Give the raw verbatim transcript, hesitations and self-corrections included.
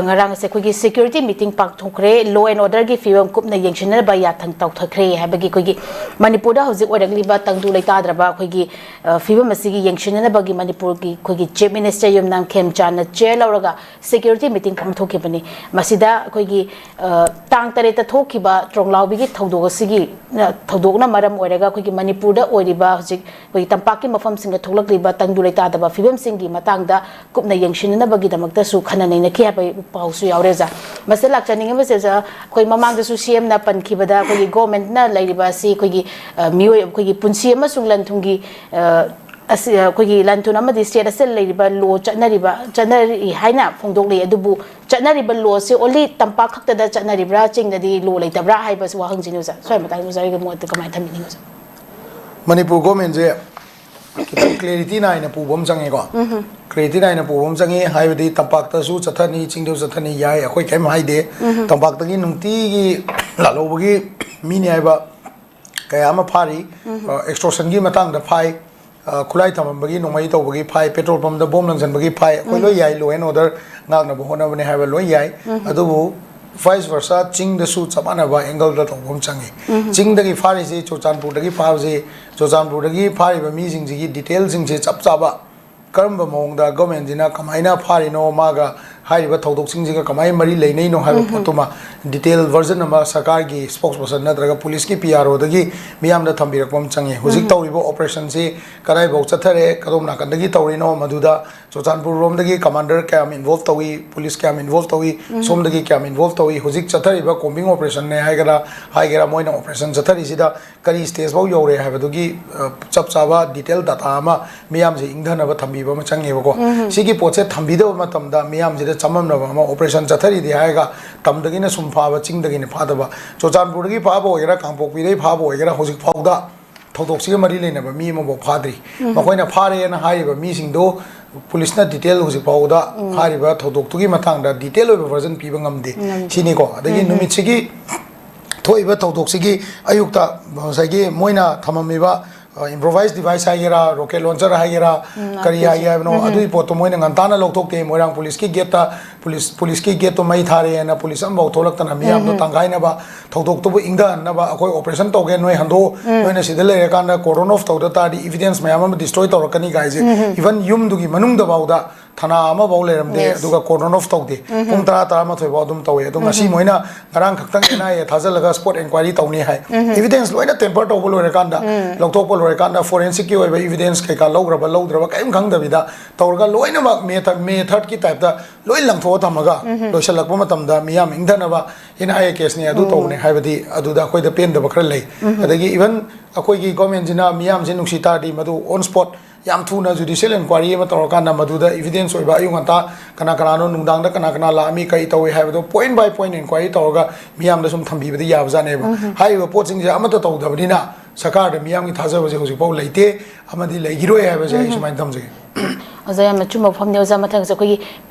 ꯉꯔꯥꯡꯁꯦ ꯑꯩꯈꯣꯏꯒꯤ security meeting ꯄꯥꯡꯊꯣꯛꯈ꯭ꯔꯦ꯫ Law and orderꯒꯤ ꯐꯤꯕꯝ ꯀꯨꯞꯅ ꯌꯦꯡꯁꯤꯟꯅꯕ ꯌꯥꯊꯪ ꯇꯧꯊꯈ꯭ꯔꯦ ꯍꯥꯏꯕꯒꯤ ꯑꯩꯈꯣꯏꯒꯤ ꯃꯅꯤꯄꯨꯔꯗ ꯍꯧꯖꯤꯛ ꯑꯣꯏꯔꯛꯂꯤꯕ ꯇꯪꯗꯨ ꯂꯩꯇꯥꯗ꯭ꯔꯕ ꯑꯩꯈꯣꯏꯒꯤ, ꯑ, ꯐꯤꯕꯝ ꯑꯁꯤꯒꯤ ꯌꯦꯡꯁꯤꯟꯅꯅꯕꯒꯤ ꯃꯅꯤꯄꯨꯔꯒꯤ ꯑꯩꯈꯣꯏꯒꯤ Chief Minister ꯌꯨꯝꯅꯥꯝ ꯈꯦꯝꯆꯥꯟꯅ chair ꯂꯧꯔꯒ security meeting ꯄꯥꯡꯊꯣꯛꯈꯤꯕꯅꯤ꯫ ꯃꯁꯤꯗ ꯑꯩꯈꯣꯏꯒꯤ, ꯑ, ꯇꯥꯡ ꯇꯔꯦꯠꯇ ꯊꯣꯛꯈꯤꯕ ꯇ꯭ꯔꯣꯡꯂꯥꯎꯕꯤꯒꯤ ꯊꯧꯗꯣꯛ ꯑꯁꯤꯒꯤ, ꯑ, ꯊꯧꯗꯣꯛꯅ ꯃꯔꯝ ꯑꯣꯏꯔꯒ ꯑꯩꯈꯣꯏꯒꯤ ꯃꯅꯤꯄꯨꯔꯗ ꯑꯣꯏꯔꯤꯕ ꯍꯧꯖꯤꯛ ꯑꯩꯈꯣꯏꯒꯤ ꯇꯝꯄꯥꯛꯀꯤ ꯃꯐꯝꯁꯤꯡꯗ ꯊꯣꯛꯂꯛꯂꯤꯕ ꯇꯪꯗꯨ ꯂꯩꯇꯥꯗꯕ ꯐꯤꯕꯝꯁꯤꯡꯒꯤ ꯃꯇꯥꯡꯗ ꯀꯨꯞꯅ ꯌꯦꯡꯁꯤꯟꯅꯅꯕꯒꯤꯗꯃꯛꯇꯁꯨ ꯈꯟꯅ ꯅꯩꯅꯈꯤ ꯍꯥꯏꯕ ꯄꯥꯎꯁꯨ ꯌꯥꯎꯔꯦ, ꯑꯣꯖꯥ꯫ ꯃꯁꯤꯗ ꯂꯥꯛꯆꯅꯤꯡꯉꯤꯕꯁꯦ, ꯑꯣꯖꯥ, ꯑꯩꯈꯣꯏ ꯃꯃꯥꯡꯗꯁꯨ CMꯅ ꯄꯟꯈꯤꯕꯗ ꯑꯩꯈꯣꯏꯒꯤ governmentꯅ ꯂꯩꯔꯤꯕ ꯑꯁꯤ ꯑꯩꯈꯣꯏꯒꯤ, ꯑ, ꯃꯤꯑꯣꯏ, ꯑꯩꯈꯣꯏꯒꯤ ꯄꯨꯟꯁꯤ ꯑꯃꯁꯨꯡ ꯂꯟ ꯊꯨꯝꯒꯤ, ꯑ, ꯑꯁꯤ, ꯑ, ꯑꯩꯈꯣꯏꯒꯤ ꯂꯟ ꯊꯨꯝ ꯑꯃꯗꯤ state ꯑꯁꯤꯗ ꯂꯩꯔꯤꯕ law ꯆꯠꯅꯔꯤꯕ, ꯆꯠꯅꯔꯤ ꯍꯥꯏꯅ ꯐꯣꯡꯗꯣꯛꯂꯤ꯫ ꯑꯗꯨꯕꯨ ꯆꯠꯅꯔꯤꯕ lawꯁꯦ only ꯇꯝꯄꯥꯛ ꯈꯛꯇꯗ ꯆꯠꯅꯔꯤꯕ꯭ꯔꯥ, ꯆꯤꯡꯗꯗꯤ law ꯂꯩꯇꯕ꯭ꯔꯥ ꯍꯥꯏꯕꯁꯤ ꯋꯥꯍꯪꯁꯤꯅꯤ, ꯑꯣꯖꯥ꯫ ꯁ꯭ꯋꯥꯏ ꯃꯇꯥꯡꯗ ꯑꯣꯖꯥꯒꯤ ꯃꯣꯠꯇ ꯀꯃꯥꯏꯅ ꯊꯝꯕꯤꯅꯤꯡꯉꯤ, ꯑꯣꯖꯥ? ꯃꯅꯤꯄꯨꯔ governmentꯁꯦ ꯈꯤꯇꯪ clarity ꯅꯥꯏꯅ ꯄꯨꯕ ꯑꯃ ꯆꯪꯉꯤꯀꯣ꯫ Clarity ꯅꯥꯏꯅ ꯄꯨꯕ ꯑꯃ ꯆꯪꯉꯤ, ꯍꯥꯏꯕꯗꯤ ꯇꯝꯄꯥꯛꯇꯁꯨ ꯆꯠꯊꯅꯤ, ꯆꯤꯡꯗꯁꯨ ꯆꯠꯊꯅꯤ, ꯌꯥꯏ, ꯑꯩꯈꯣꯏ ꯀꯔꯤꯝ ꯍꯥꯏꯗꯦ꯫ ꯇꯝꯄꯥꯛꯇꯒꯤ ꯅꯨꯡꯇꯤꯒꯤ ꯂꯥꯜꯍꯧꯕꯒꯤ ꯃꯤꯅꯤ ꯍꯥꯏꯕ ꯀꯌꯥ ꯑꯃ ꯐꯥꯔꯤ꯫ ꯑ, extortionꯒꯤ ꯃꯇꯥꯡꯗ ꯐꯥꯏ, ꯑ, ꯈꯨꯠꯂꯥꯏ ꯊꯝꯃꯝꯕꯒꯤ, ꯅꯣꯡꯃꯩ ꯇꯧꯕꯒꯤ ꯐꯥꯏ, petrol pumpꯇ bomb ꯂꯪꯁꯟꯕꯒꯤ ꯐꯥꯏ, ꯑꯩꯈꯣꯏ ꯂꯣꯏ ꯌꯥꯏ, law and order ꯉꯥꯛꯅꯕ ꯍꯣꯠꯅꯕꯅꯦ ꯍꯥꯏꯕ ꯂꯣꯏ ꯌꯥꯏ꯫ ꯑꯗꯨꯕꯨ vice versa ꯆꯤꯡꯗꯁꯨ ꯆꯞ ꯃꯥꯟꯅꯕ angleꯗ ꯇꯧꯕ ꯑꯃ ꯆꯪꯉꯤ꯫ ꯆꯤꯡꯗꯒꯤ ꯐꯥꯔꯤꯁꯤ, ꯆꯨꯔꯆꯥꯟꯄꯨꯔꯗꯒꯤ ꯐꯥꯕꯁꯤ, ꯆꯨꯔꯆꯥꯟꯄꯨꯔꯗꯒꯤ ꯐꯥꯔꯤꯕ ꯃꯤꯁꯤꯡꯁꯤꯒꯤ detailꯁꯤꯡꯁꯦ ꯆꯞ ꯆꯥꯕ ꯀꯔꯝꯕ ꯃꯑꯣꯡꯗ governmentꯁꯤꯅ ꯀꯃꯥꯏꯅ ꯐꯥꯔꯤꯅꯣ, ꯃꯥꯒ ꯍꯥꯏꯔꯤꯕ ꯊꯧꯗꯣꯛꯁꯤꯡꯁꯤꯒ ꯀꯃꯥꯏꯅ ꯃꯔꯤ ꯂꯩꯅꯩꯅꯣ ꯍꯥꯏꯕ ꯄꯣꯠꯇꯨꯃ detail version ꯑꯃ ꯁꯔꯀꯥꯔꯒꯤ spokesperson ꯅꯠꯇ꯭ꯔꯒ policeꯀꯤ PROꯗꯒꯤ ꯃꯤꯌꯥꯝꯗ ꯊꯝꯕꯤꯔꯛꯄ ꯑꯃ ꯆꯪꯉꯤ꯫ ꯍꯧꯖꯤꯛ ꯇꯧꯔꯤꯕ operationꯁꯤ ꯀꯗꯥꯏꯐꯥꯎ ꯆꯠꯊꯔꯦ, ꯀꯗꯣꯝ ꯅꯥꯀꯟꯗꯒꯤ ꯇꯧꯔꯤꯅꯣ, ꯃꯗꯨꯗ ꯆꯨꯔꯆꯥꯟꯄꯨꯔ ꯔꯣꯝꯗꯒꯤ commander ꯀꯌꯥꯝ involve ꯇꯧꯏ, police ꯀꯌꯥꯝ involve ꯇꯧꯏ, ꯁꯣꯝꯗꯒꯤ ꯀꯌꯥꯝ involve ꯇꯧꯏ, ꯍꯧꯖꯤꯛ ꯆꯠꯊꯔꯤꯕ combing operationꯅꯦ ꯍꯥꯏꯒꯦꯔꯥ, ꯍꯥꯏꯒꯦꯔꯥ, ꯃꯣꯏꯅ operation ꯆꯠꯊꯔꯤꯁꯤꯗ ꯀꯔꯤ stage ꯐꯥꯎ ꯌꯧꯔꯦ ꯍꯥꯏꯕꯗꯨꯒꯤ, ꯑ, ꯆꯞ ꯆꯥꯕ detail data ꯑꯃ ꯃꯤꯌꯥꯝꯁꯦ ꯏꯪꯊꯅꯕ ꯊꯝꯕꯤꯕ ꯑꯃ ꯆꯪꯉꯦꯕꯀꯣ꯫ ꯁꯤꯒꯤ ꯄꯣꯠꯁꯦ ꯊꯝꯕꯤꯗꯕ ꯃꯇꯝꯗ ꯃꯤꯌꯥꯝꯁꯤꯗ ꯆꯃꯝꯅꯕ ꯑꯃ, operation ꯆꯠꯊꯔꯤꯗꯤ ꯍꯥꯏꯔꯒ ꯇꯝꯗꯒꯤꯅ ꯁꯨꯝ ꯐꯥꯕ, ꯆꯤꯡꯗꯒꯤꯅ ꯐꯥꯗꯕ, ꯆꯨꯔꯆꯥꯟꯄꯨꯔꯗꯒꯤ ꯐꯥꯕ ꯑꯣꯏꯒꯦꯔꯥ, ꯀꯥꯡꯄꯣꯛꯄꯤꯗꯒꯤ ꯐꯥꯕ ꯑꯣꯏꯒꯦꯔꯥ, ꯍꯧꯖꯤꯛ ꯐꯥꯎꯗ ꯊꯧꯗꯣꯛꯁꯤꯒ ꯃꯔꯤ ꯂꯩꯅꯕ ꯃꯤ ꯑꯃꯐꯥꯎ ꯐꯥꯗ꯭ꯔꯤ꯫ ꯃꯈꯣꯏꯅ ꯐꯥꯔꯦꯅ ꯍꯥꯏꯔꯤꯕ ꯃꯤꯁꯤꯡꯗꯣ policeꯅ detail ꯍꯧꯖꯤꯛ ꯐꯥꯎꯕꯗ ꯍꯥꯏꯔꯤꯕ ꯊꯧꯗꯣꯛꯇꯨꯒꯤ ꯃꯇꯥꯡꯗ detail ꯑꯣꯏꯕ version ꯄꯤꯕ ꯉꯝꯗꯦ꯫ ꯁꯤꯅꯤꯀꯣ꯫ ꯑꯗꯒꯤ ꯅꯨꯃꯤꯠꯁꯤꯒꯤ ꯊꯣꯛꯏꯕ ꯊꯧꯗꯣꯛꯁꯤꯒꯤ ꯑꯌꯨꯛꯇ ꯉꯁꯥꯏꯒꯤ ꯃꯣꯏꯅ ꯊꯝꯃꯝꯃꯤꯕ ꯏꯝꯄ꯭ꯔꯣꯚꯥꯏꯁ ꯗꯤꯚꯥꯏꯁ ꯍꯥꯏꯒꯦꯔꯥ, ꯔꯣꯀꯦꯠ ꯂꯣꯟꯆꯔ ꯍꯥꯏꯒꯦꯔꯥ, ꯀꯔꯤ ꯍꯥꯏꯒꯦ ꯍꯥꯏꯕꯅꯣ, ꯑꯗꯨꯒꯤ ꯄꯣꯠꯇꯣ ꯃꯣꯏꯅ ꯉꯟꯇꯥꯅ ꯂꯧꯊꯣꯛꯇꯦ꯫ ꯃꯣꯏꯔꯥꯡ ꯄꯨꯂꯤꯁꯀꯤ ꯒꯦꯠꯇ ꯄꯨꯂꯤꯁ ꯄꯨꯂꯤꯁꯀꯤ ꯒꯦꯠꯇꯣ ꯃꯩ ꯊꯥꯔꯦꯅ ꯄꯨꯂꯤꯁ ꯑꯃꯐꯥꯎ ꯊꯣꯛꯂꯛꯇꯅ ꯃꯤꯌꯥꯝꯗꯣ ꯇꯥꯡꯒꯥꯏꯅꯕ, ꯊꯧꯗꯣꯛꯇꯨꯕꯨ ꯏꯪꯊꯍꯟꯅꯕ, ꯑꯩꯈꯣꯏ ꯑꯣꯄꯔꯦꯁꯟ ꯇꯧꯒꯦ, ꯅꯣꯏ ꯍꯟꯗꯣꯛꯑꯣ, ꯅꯣꯏꯅ ꯁꯤꯗ ꯂꯩꯔꯀꯥꯟꯗ ꯀꯣꯔꯗꯟ ꯑꯣꯐ ꯇꯧꯗ ꯇꯥꯔꯗꯤ ꯏꯚꯤꯗꯦꯟꯁ ꯃꯌꯥꯝ ꯑꯃ ꯗꯤꯁꯇ꯭ꯔꯣꯏ ꯇꯧꯔꯛꯀꯅꯤ ꯀꯥꯏꯁꯦ꯫ ꯏꯚꯟ ꯌꯨꯝꯗꯨꯒꯤ ꯃꯅꯨꯡꯗ ꯐꯥꯎꯗ ꯊꯅꯥ ꯑꯃꯐꯥꯎ ꯂꯩꯔꯝꯗꯦ꯫ ꯑꯗꯨꯒ ꯀꯣꯔꯗꯟ ꯑꯣꯐ ꯇꯧꯗꯦ꯫ ꯄꯨꯡ ꯇꯔꯥ, ꯇꯔꯥꯃꯥꯊꯣꯏ ꯐꯥꯎ ꯑꯗꯨꯝ ꯇꯧꯋꯦ꯫ ꯑꯗꯣ ꯉꯁꯤ ꯃꯣꯏꯅ ꯉꯔꯥꯡ ꯈꯛꯇꯪ ꯑꯦꯟ ꯑꯥꯏ ꯑꯦ ꯊꯥꯖꯤꯜꯂꯒ ꯁ꯭ꯄꯣꯠ ꯏꯟꯀ꯭ꯋꯥꯏꯔꯤ ꯇꯧꯅꯤ ꯍꯥꯏ꯫ ꯏꯚꯤꯗꯦꯟꯁ ꯂꯣꯏꯅ ꯇꯦꯝꯄꯔ ꯇꯧꯕ ꯂꯣꯏꯔꯀꯥꯟꯗ, ꯂꯧꯊꯣꯛꯄ ꯂꯣꯏꯔꯀꯥꯟꯗ ꯐꯣꯔꯦꯟꯁꯤꯛꯀꯤ ꯑꯣꯏꯕ ꯏꯚꯤꯗꯦꯟꯁ ꯀꯩꯀꯥ ꯂꯧꯈ꯭ꯔꯕ ꯂꯧꯗ꯭ꯔꯕ ꯀꯔꯤꯝ ꯈꯪꯗꯕꯤꯗ ꯇꯧꯔꯒ ꯂꯣꯏꯅꯃꯛ ꯃꯦ ꯊꯔꯠ, ꯃꯦ ꯊꯔꯠꯀꯤ ꯇꯥꯏꯞꯇ ꯂꯣꯏ ꯂꯪꯊꯣꯛꯑ ꯊꯝꯃꯒ ꯂꯣꯏꯁꯤꯜꯂꯛꯄ ꯃꯇꯝꯗ ꯃꯤꯌꯥꯝ ꯏꯪꯊꯅꯕ ꯑꯦꯟ ꯑꯥꯏ ꯑꯦ ꯀꯦꯁꯅꯦ, ꯑꯗꯨ ꯇꯧꯕꯅꯦ ꯍꯥꯏꯕꯗꯤ ꯑꯗꯨꯗ ꯑꯩꯈꯣꯏꯗ ꯄꯦꯟꯗꯕ ꯈꯔ ꯂꯩ꯫ ꯑꯗꯒꯤ ꯏꯚꯟ ꯑꯩꯈꯣꯏꯒꯤ ꯒꯣꯔꯃꯦꯟꯁꯤꯅ ꯃꯤꯌꯥꯝꯁꯦ ꯅꯨꯡꯁꯤ ꯇꯥꯔꯗꯤ ꯃꯗꯨ ꯑꯣꯟ ꯁ꯭ꯄꯣꯠ ꯌꯥꯝ ꯊꯨꯅ ꯖꯨꯗꯤꯁꯤꯌꯦꯜ ꯏꯟꯀ꯭ꯋꯥꯏꯔꯤ ꯑꯃ ꯇꯧꯔꯀꯥꯟꯗ ꯃꯗꯨꯗ ꯏꯚꯤꯗꯦꯟꯁ ꯑꯣꯏꯕ ꯑꯌꯨꯛ ꯉꯟꯇꯥ ꯀꯅꯥ ꯀꯅꯥꯅꯣ ꯅꯨꯡꯗꯥꯡꯗ ꯀꯅꯥ ꯀꯅꯥ ꯂꯥꯛꯑꯝꯃꯤ, ꯀꯔꯤ ꯇꯧꯏ ꯍꯥꯏꯕꯗꯣ ꯄꯣꯏꯟ ꯕꯥꯏ ꯄꯣꯏꯟ ꯏꯟꯀ꯭ꯋꯥꯏꯔꯤ ꯇꯧꯔꯒ ꯃꯤꯌꯥꯝꯗ ꯁꯨꯝ ꯊꯝꯕꯤꯕꯗ ꯌꯥꯕꯖꯥꯠꯅꯦꯕ꯫ ꯍꯥꯏꯔꯤꯕ ꯄꯣꯠꯁꯤꯡꯁꯦ ꯑꯃꯠꯇ ꯇꯧꯗꯕꯅꯤꯅ ꯁꯔꯀꯥꯔꯗ ꯃꯤꯌꯥꯝꯒꯤ ꯊꯥꯖꯕꯁꯦ ꯍꯧꯖꯤꯛꯐꯥꯎ ꯂꯩꯇꯦ ꯑꯃꯗꯤ ꯂꯩꯈꯤꯔꯣꯏ ꯍꯥꯏꯕꯁꯦ ꯑꯩ ꯁꯨꯃꯥꯏꯅ ꯊꯝꯖꯒꯦ꯫ ꯑꯣꯖꯥ, ꯌꯥꯝꯅ ꯑꯆꯨꯝꯕ ꯋꯥꯐꯝꯅꯤ꯫ ꯑꯣꯖꯥ, ꯃꯊꯪꯁꯦ ꯑꯩꯈꯣꯏꯒꯤ